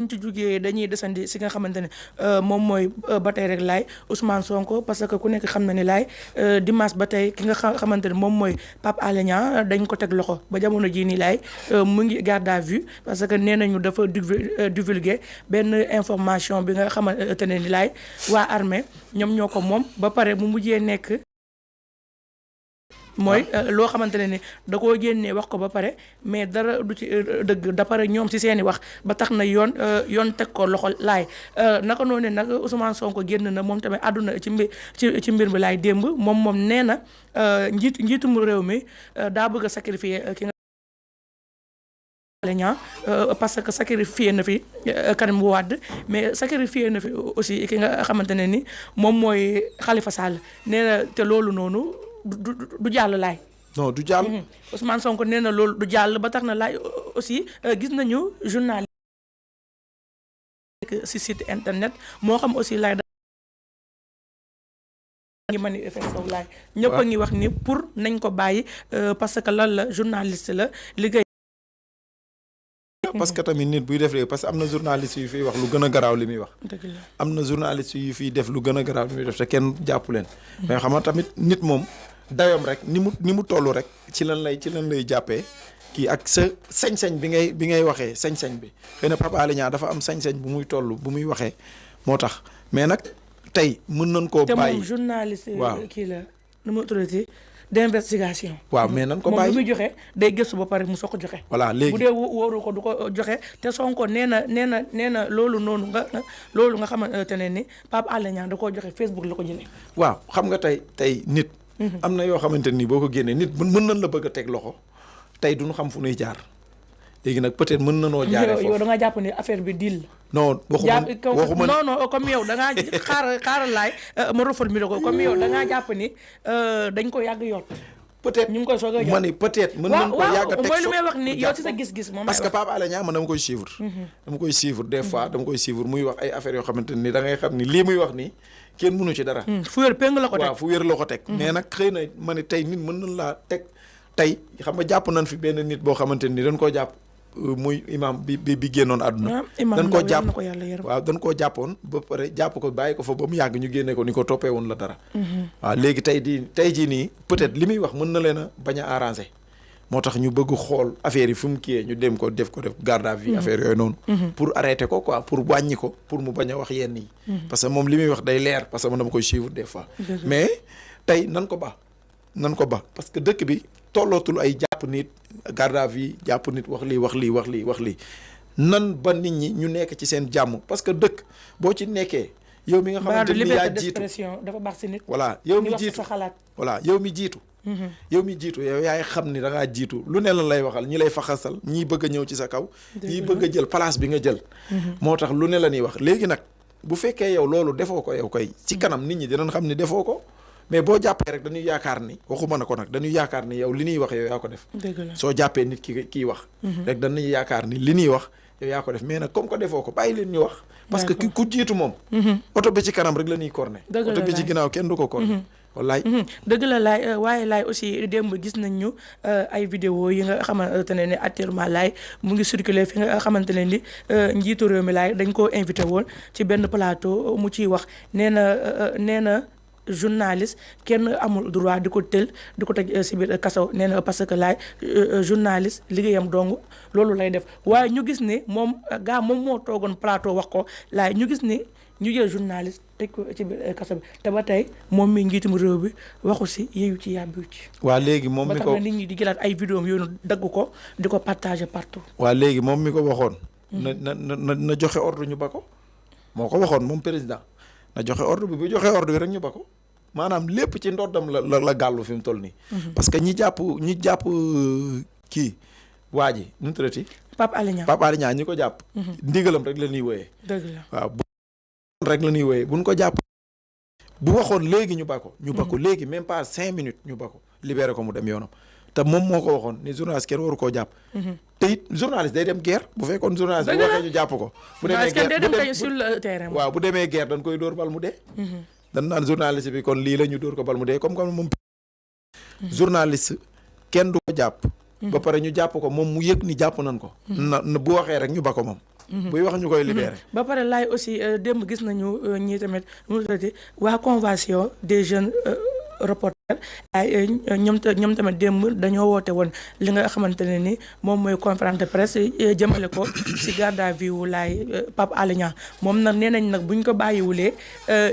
ñu ci jugee dañuy desandi si nga xamante ne moom mooy ba tey rek laay Ousmane Sonko parce que ku nekk xam na ni laay dimanche ba tey ki nga xamante ne moom mooy Pape Alé Niang dañ ko teg loxo ba jamono jii nii laay mu ngi garde à vue parce que nee nañu dafa divulguer benn information bi nga xamante ne ni laay waa armée ñoom ñoo ko moom ba pare mu mujjee nekk. mooy loo xamante ne ni da koo génnee wax ko ba pare mais dara du ci dëgg da pare ñoom ci seeni wax ba tax na yoon teg ko loxo laay naka noonu nag Ousmane Sonko génn na moom tamit àdduna ci mbir mi laay démb moom nee na njiitum réew mi daa bëgg a sacrifier ki nga Niang parce que sacrifié na fi Karim Wade mais sacrifié na fi aussi ki nga xamante ne ni moom mooy Khalifa Sall nee na te loolu noonu du jàll laay. non du jàll. Ousmane Sonko nee na loolu du jàll ba tax na laay aussi gis nañu journal ci site internet moo xam aussi laay da ngi manifesté laay ñëpp a ngi wax ni pour nañ ko bàyyi parce que lan la journaliste la liggéey. parce que tamit nit buy def parce que am na journaliste yu fiy wax lu gën a garaaw li muy wax. dëgg la am na journaliste yu fiy def lu gën a garaaw li muy def te kenn jàpp leen. mais xam nga tamit nit moom dayoom rek ni mu toll rek ci lan lay jàppee kii ak sa sañ-sañ bi ngay waxee sañ-sañ bi xëy na Pape Alé Niang dafa am sañ-sañ bu muy toll bu muy waxee moo tax mais nag tey mën nañ koo bàyyi. te moom journaliste. waaw kii la nu mu tuddati d'investigation. waaw mais nan ko bàyyi moom lu muy joxe day gëstu ba pare mu soog ko joxe. voilà léegi bu dee wóoru ko du ko joxe te Sonko nee na loolu noonu nga xamante ne ni Pape Alé Niang da koo joxe Facebook la ko jëlee. waaw xam nga tey nit. am na yoo xamante ni boo ko génnee nit mën nañ la bëgg a teg loxo tey duñu xam fu nuy jaar léegi nag peut-être mën nanoo jaaree foofu yow da nga jàpp ni affaire bi deal. non waxuma non comme yow da ngaa xaaral laay ma reformuler ko comme yow da ngaa jàpp ni dañ ko yàgg yoon. peut-être ñu ngi koy soog a ma ni peut-être mën nañ ko yàgg a teg mooy lu may wax ni yow ci sa gis-gis moom parce que Pape Alé Niang man dama koy suivre des fois dama koy suivre muy wax ay affaires yoo xamante ni da ngay xam ni lii muy wax nii kenn mënu ci dara. fu wér péng la ko teg waaw fu wér la ko teg. mais nag xëy na ma ne tey nit mën nañ laa teg tey xam nga jàpp nañ fi benn nit boo xamante ni dañ koo jàpp muy imam bi génnoon àdduna. dañ koo jàpp waaw dañ koo jàppoon ba pare jàpp ko bàyyi ko fa ba mu yàgg ñu génne ko ni ko toppee woon la dara. waaw léegi tey jii nii peut-être li muy wax mën na leen a bañ a arranger. moo tax ñu bëgg xool affaire yi fu mu kiyee ñu dem ko def garde à vue affaire yooyu noonu. pour arrêter ko quoi pour wàññi ko pour mu bañ a wax yenn yi. parce que moom li muy wax day leer parce que man dama koy suivre des fois. mais tey nan ko ba parce que dëkk bi tollootul ay jàpp nit garde à vue jàpp nit wax lii nan ba nit ñi ñu nekk ci seen jàmm parce que dëkk boo ci nekkee. yow mi nga xamante ni yaa jiitu dafa baax si nit. voilà yow mi jiitu yow mi jiitu yow yaay xam ni da ngaa jiitu lu ne la lay waxal ñi lay faxasal ñii bëgg a ñëw ci sa kaw. ñii bëgg a jël place bi nga jël. moo tax lu ne la ñuy wax léegi nag bu fekkee yow loolu defoo ko yow koy ci kanam nit ñi dinañ xam ni defoo ko mais boo jàppee rek dañuy yaakaar ni waxuma na ko nag dañuy yaakaar ni yow li ñuy wax yow yaa ko def. soo jàppee nit kii wax. rek dañuy yaakaar ni li ñuy wax yow yaa ko def mais nag comme que defoo ko bàyyi leen ñu wax. parce que ku jiitu moom. oto bi ci kanam rek la ñuy corné. oto bi ci ginnaaw kenn du ko corné. wallaay. dëgg la laay waaye laay aussi démb gis nañ ñu ay vidéo yi nga xamante ne actuellement laay mu ngi circulé fi nga xamante ne ni njiitu réew mi laay dañ koo invité woon ci benn plateau mu ciy wax nee na journaliste kenn amul droit di ko tëj si biir kaso nee na parce que laay journaliste liggéeyam dong loolu lay def waaye ñu gis ne moom moo toogoon plateau wax ko laay ñu gis ne ñu jël journaliste tëj ko ci biir kaso bi te ba tey moom mi njiitum réew bi waxu si yeeyu ci yàbbiwu ci. waa léegi moom mi ko ba tax na nit ñi di jëlaat ay vidéo yooyu dagg ko di ko partager partout. waa léegi moom mi ko waxoon. na joxe ordre ñu ba ko. moo ko waxoon moom président na joxe ordre bi bu joxe ordre bi rek ñu ba ko maanaam lépp ci ndoddam la gàllu fi mu toll nii. parce que ñi jàpp kii waa ji nu mu tuddati. Pape Alé Niang ñi ko jàpp. ndigalam rek la ñuy wooyee. dëgg la waaw rek la ñuy wooyee buñ ko jàpp. bu waxoon léegi ñu ba ko. ñu ba ko léegi même pas 5 minutes ñu ba ko libéré ko mu dem yoonam te moom moo ko waxoon ni journaliste kenn waru koo jàpp. te it journaliste day dem guerre bu fekkoon journaliste bu waxee ñu jàpp ko. bu demee guerre sur le terrain. waaw bu demee guerre dañ koy dóor bal mu dee. dañ naan journaliste bi kon lii la ñu dóor ko bal mu dee comme moom. journaliste kenn du ko jàpp. ba pare ñu jàpp ko moom mu yëg ni jàpp nañ ko. na bu waxee rek ñu ba ko moom. buy wax ñu koy libéré. ba pare laay aussi démb gis nañu ñii tamit mu tuddati waa convention des jeunes reporters ay ñoom tamit démb dañoo woote woon li nga xamante ne ni moom mooy conférence de presse jëmale ko ci garde à vue wu laay Pape Alé Niang moom nag nee nañ nag bu ñu ko bàyyiwulee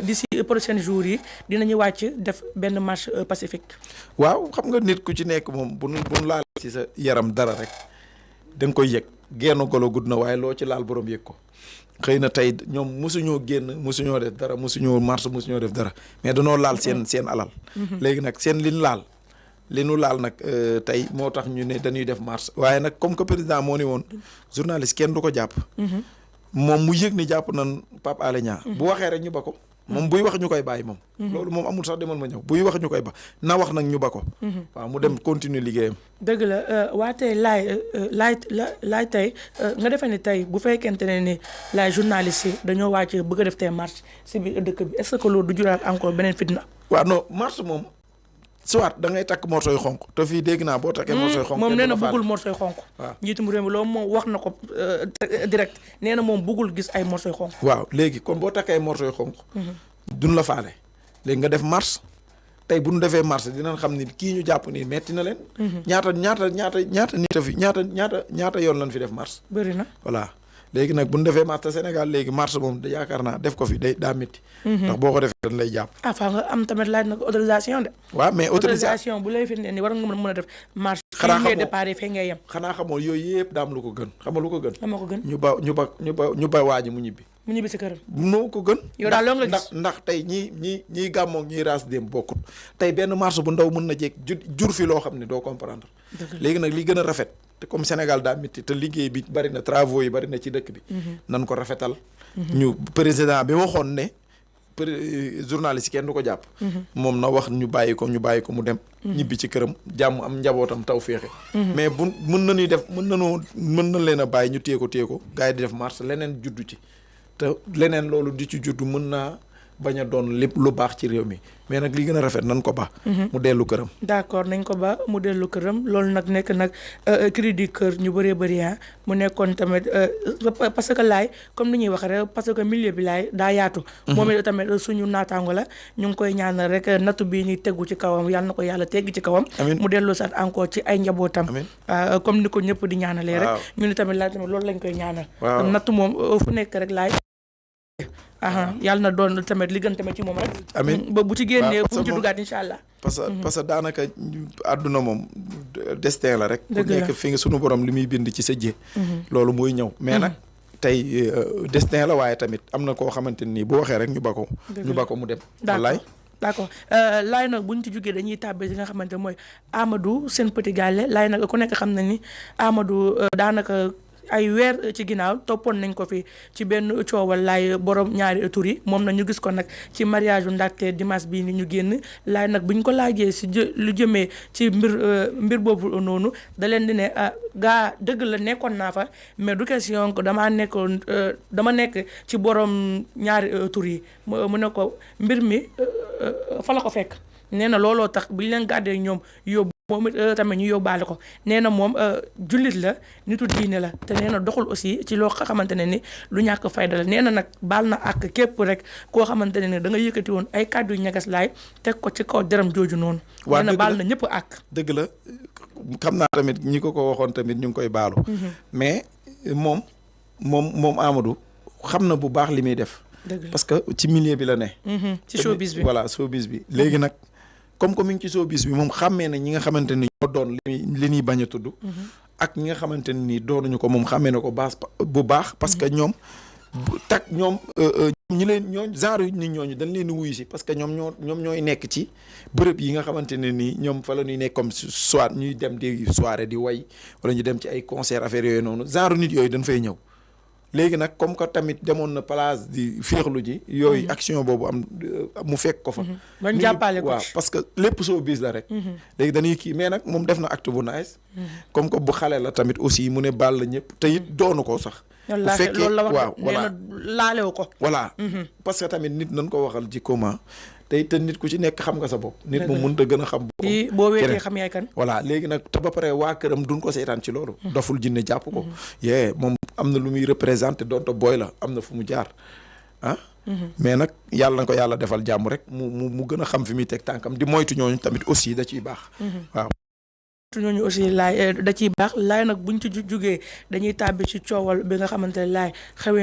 d'ici prochains jours yi dinañu wàcc def benn marche pacifique. waaw xam nga nit ku ci nekk moom bu nu laal ci sa yaram dara rek da nga koy yëg genn golo gudd na waaye loo ci laal borom yëg ko. xëy na tey ñoom mosuñoo génn mosuñoo def dara mosuñoo marche mosuñoo def dara mais danoo laal seen alal. léegi nag seen li nu laal nag tey moo tax ñu ne dañuy def marche waaye nag comme que président moo ni woon journaliste kenn du ko jàpp. moom mu yëg ni jàpp nañ Pape Alé Niang bu waxee rek ñu ba ko. moom buy wax ñu koy bàyyi moom. loolu moom amul sax demal ma ñëw buy wax ñu koy ba na wax nag ñu ba ko. waaw mu dem continuer liggéeyam. dëgg la waa tey laay tey nga defee ni tey bu fekkente ne ni laay journaliste yi dañoo wàcc bëgg a def tey marche si biir dëkk bi est-ce que loolu du juraat encore beneen fitna. waaw non marche moom soit da ngay takk morso yu xonq te fii dégg naa boo takkee morso yu xonq. moom nee na bëggul morso yu xonq. waaw njiitum réew mi loolu moom wax na ko direct nee na moom bëggul gis ay morso yu xonq. waaw léegi kon boo takkee morso yu xonq. duñ la faale léegi nga def marche tey bu ñu defee marche dinañ xam ni kii ñu jàpp nii metti na leen. ñaata nit a fi ñaata yoon lañ fi def marche. bëri na voilà léegi nag bu ñu defee marche te Sénégal léegi marche moom yaakaar naa def ko fi daa métti. ndax boo ko defee dañ lay jàpp. faa nga am tamit laaj nag autorisation de. waaw mais autorisation bu lay firndeel ni war nga mën a def marche. xanaa xamoo fii ngay départ fii ngay yem. xanaa xamoo yooyu yëpp daam lu ko gën xamal lu ko gën. xamoo ko gën ñu ba waa ji mu ñibbi. mu ñibbi si këram. moo ko gën. yow daal loolu nga gis ndax tey ñii gàmmoog ñiy raas dem bokkut tey benn marche bu ndaw mën na jéeg jur fi loo xam ne doo comprendre. léegi nag li gën a rafet te comme Sénégal daa métti te liggéey bi bari na travaux yi bari na ci dëkk bi. nan ko rafetal. ñu président bi waxoon ne journaliste kenn du ko jàpp. moom na wax ñu bàyyi ko mu dem. ñibbi ci këram jàmm am njabootam taw féexe. mais bu mën na leen a bàyyi ñu téye ko gars yi di def marche leneen juddu ci. te leneen loolu di ci juddu mën naa bañ a doon lépp lu baax ci réew mi mais nag li gën a rafet nan ko ba. mu dellu këram. d'accord nañ ko ba mu dellu këram loolu nag nekk nag cri du cœur ñu bëree bëri mu nekkoon tamit parce que laay comme ni ñuy wax rek parce que milieu bi laay daa yaatu. moom it tamit suñu naataango la ñu ngi koy ñaanal rek nattu bii ñuy tegu ci kawam yàlla na ko yàlla tegg ci kawam. mu dellu saat encore ci ay njabootam. comme ni ko ñëpp di ñaanalee rek. ñu ni tamit laay tamit loolu lañ koy ñaanal. nattu moom fu nekk rek laay. yàlla na doon tamit li gën tamit ci moom rek. amiin ba bu ci génnee bu mu ci dugaat incha allah. parce que daanaka àdduna moom destin la rek. ku nekk fi nga sunu borom li muy bind ci sa jë. loolu mooy ñëw mais nag tey destin la waaye tamit am na koo xamante ni bu waxee rek ñu ba ko mu dem. wallaay d'accord laay nag bu ñu ci jógee dañuy tàbbee ci nga xamante mooy Amadou Sen Petit Gallé laay nag ku nekk xam na ni Amadou daanaka. ay weer ci ginnaaw toppoon nañ ko fi ci benn coowal laay borom ñaari tur yi moom na ñu gis ko nag ci mariage u ndaxte dimanche bii ni ñu génn laay nag bu ñu ko laajee si lu jëmee ci mbir boobu noonu da leen di ne gaa dëgg la nekkoon naa fa mais du question ko dama nekk ci borom ñaari tur yi mu ne ko mbir mi fa la ko fekk nee na looloo tax bu ñu leen gàddee ñoom yóbbu moom it tamit ñu yóbbaale ko nee na moom jullit la nitu diine la te nee na doxul aussi ci loo xamante ne ni lu ñàkk fayda la nee na nag baal na ak képp rek koo xamante ne ni da nga yëkkati woon ay kàddu yu ñagas laay teg ko ci kaw deram jooju noonu. nee na baal na ñëpp ak. dëgg la xam naa tamit ñi ko waxoon tamit ñu ngi koy baalu. mais moom Amadou xam na bu baax li muy def. parce que ci milieu bi la ne. ci showbiz bi voilà showbiz bi léegi nag. comme mi ngi ci showbiz bi moom xàmmee na ñi nga xamante ni ñoo doon li ñuy bañ a tudd. ak ñi nga xamante ni doonuñu ko moom xàmmee na ko bu baax parce que ñoom ñoom ñi leen genre nit ñooñu dañ leen di wuyu si parce que ñoom ñooy nekk ci bërëb yi nga xamante ne nii ñoom fa la ñuy nekk comme soit ñuy dem di soirée di way wala ñu dem ci ay concert affaire yooyu noonu genre nit yooyu dañ fay ñëw. léegi nag comme que tamit demoon na place di féexlu ji yooyu action boobu am mu fekk ko fa. bañ jàppale ko waaw parce que lépp showbiz la rek. léegi dañuy kii mais nag moom def na acte bu nice. comme que bu xale la tamit aussi mu ne baal la ñëpp te it doonu ko sax. bu fekkee loolu la wax waaw nee na laalewu ko. voilà parce que tamit nit nañ ko waxal ci comment te nit ku ci nekk xam nga sa bopp nit moom mënut a gën a xam boppam boo weetee xam yaay kan voilà léegi nag te ba pare waa këram duñ ko seetaan ci loolu doful jinne jàpp ko moom am na lu muy représenté doonte booy la am na fu mu jaar mais nag yàlla na ko yàlla defal jàmm rek mu gën a xam fi muy teg tànkam di moytu ñooñu tamit aussi da ciy baax waaw ñooñu aussi laay da ciy baax laay nag buñ ci jugee dañuy tàbbi ci coowal bi nga xamante ne laay xewee